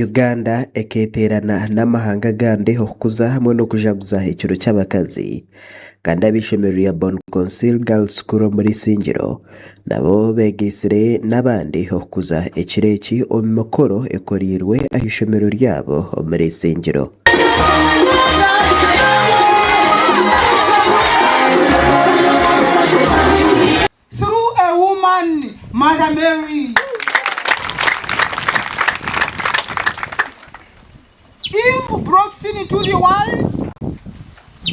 Uganda ekeeteerana n'amahanga agandi okukuza hamwe n'okujaguza ekiro ky'abakazi kandi ab'eishomero rya Bon Consil Girls School omuri Isingiro nabo beegaitsire n'abandi okukuza ekiro eki omu mikoro ekoreirwe aha ishomero ryabo omuri Isingiro. Through a woman, Mother Mary. Eve brought sin into the world,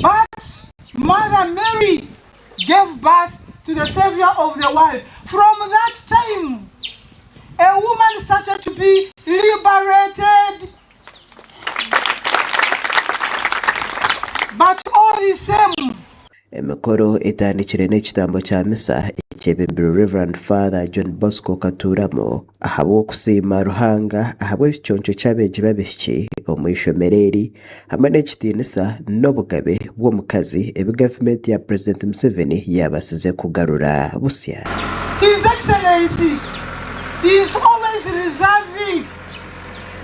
but Mother Mary gave birth to the Savior of the world. From that time, a woman started to be liberated. But all the same, Emikoro etandikire n'ekitambo kya misa ekyebembirwe Rev. Father John Bosco Katuuramu ahabw'okusiima Ruhanga ahabw'ekiconco ky'abeegi b'abaishiki omu ishomero eri hamwe n'ekitiinisa n'obugabe bw'omukazi ebi gavumenti ya Purezidenti Museveni yaabaasize kugarura busya. His Excellency is always reserving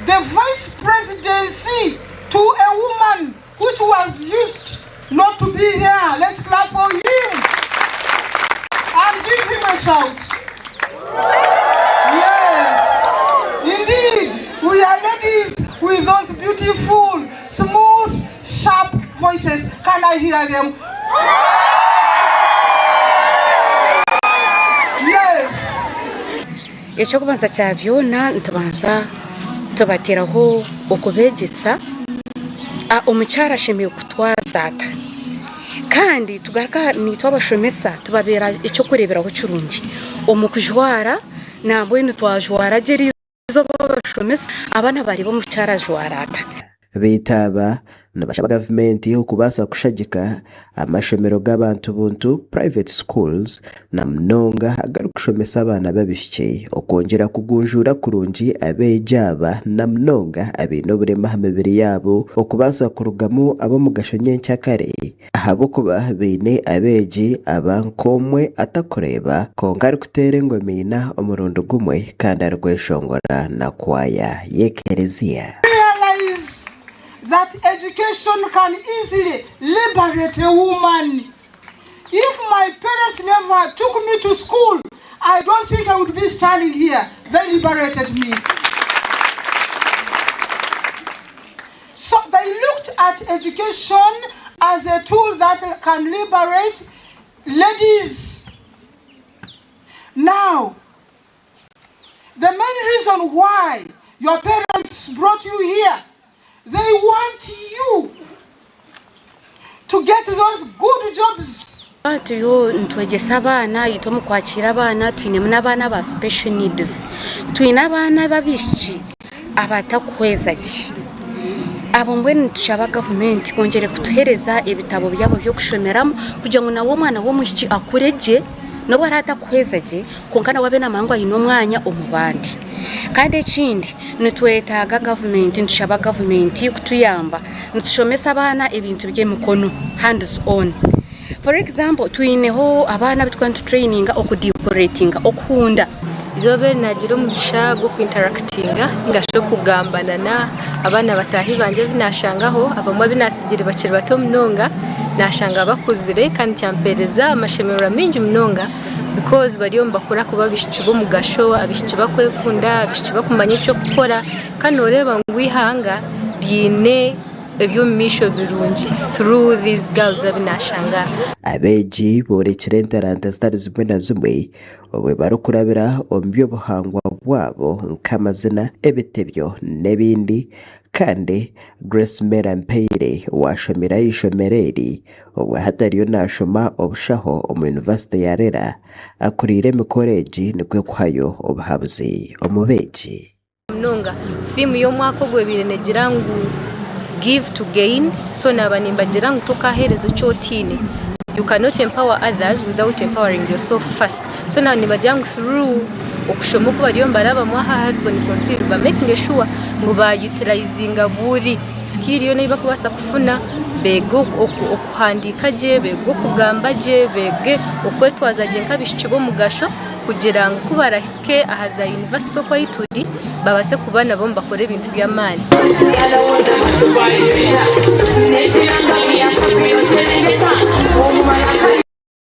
the Vice Presidency to a woman which was used not to be here. Let's clap for him and give him a shout. Yes, indeed, we are ladies with those beautiful, smooth, sharp voices. Can I hear them? Yes. Eky'okubanza kya byona nitubanza tubateeraho okubeegyesa omukyara ashemereire kutwaza ata kandi tugaruka naitwe abashomesa tubabeera eky'okureeberaho kirungi omu kujwara nambwenu twajwara gye erizooba abashomesa abaana bareeba omukyara ajwara ata. Beitu aba nibashaba gavumenti okubaasa kushagika amashomero g'abantu buntu, private schools, na munonga agarikushomesa abaana b'abaishiki okwongyera kugunjuura kurungi abeegi aba na munonga abaine oburema aha mibiri yaabo okubaasa kurugamu ab'omugasho nyenkyakare ahabw'okuba baine abeegi aba nk'omwe atakureeba kwonka arikuteera engoma ina omurundi gumwe kandi arikweshongora na kwaya y'ekereziya. Realize that education can easily liberate a woman. If my parents never took me to school, I don't think I would be standing here. They liberated me. So they looked at education as a tool that can liberate ladies. Now, the main reason why your parents brought you here, they want you to get those good jobs. Turiyo nitwegyesa abaana itwe omu kwakiira abaana twinemu n'abaana aba special needs. Twine abaana b'abaishiki abatakuhweza gye. Abo mbwenu nitushaba gavumenti kwongyera kutuheereza ebitabo byabo by'okushomeramu kugira ngu nawe omwana w'omwishiki akure gye n'obu araabe atakuhweza gye kwonka nawe abe naamanya ngu aine omwanya omu bandi. Kandi ekindi nitwetaaga gavumenti, nitushaba gavumenti kutuyamba nitushomesa abaana ebintu by'emikono, hands on. For example twineho abaana abu turikuba nitutureyininga okudekoretinga, okuhunda. Eizooba eri naagira omugisha gw'okwintarakitinga ninga shi okugambana n'abaana bataahi bangye abu naashangaho, abamwe abu naatsigire bakiri bato munonga naashanga bakuzire kandi kyampeereza amashemererwa maingi munonga because bariyo nibakura kuba abaishiki b'omugasho, abaishiki bakwekunda, abaishiki bakumanya eky'okukora kandi nooreeba ngu eihanga riine eby'omu maisho birungi through these girls abu naashanga. Abeegi boorekire entaranta zitari zimwe na zimwe obwe barikurabira omu by'obuhangwa bwabo nk'amazina, ebitebyo n'ebindi kandi Grace Mera Mpaire owaashomire aha ishomero eri obwe hati ariyo naashoma obushaho omu yunivasite ya Lira akuriire emikoro egi nikwo kuhayo obuhabuzi omu beegi. Munonga. Theme y'omwaka ogu ebaire negira ngu give to gain so naaba nimbagira ngu tokaheereza eki otaine. You cannot empower others without empowering yourself first. So naaba nimbagira ngu through okushoma oku bariyo nibarabamu aha ahari Boni Consil ba makinge sure ngu ba utilizinga buri skill yoona ei barikubaasa kufuna. Beege okuhandiika gye, beege okugamba gye, beege okwetwaza gye nk'abaishiki b'omugasho kugira ngu ku barahike aha za yunivasite oku ahu turi babaase kuba nabo nibakora ebintu by'amaani.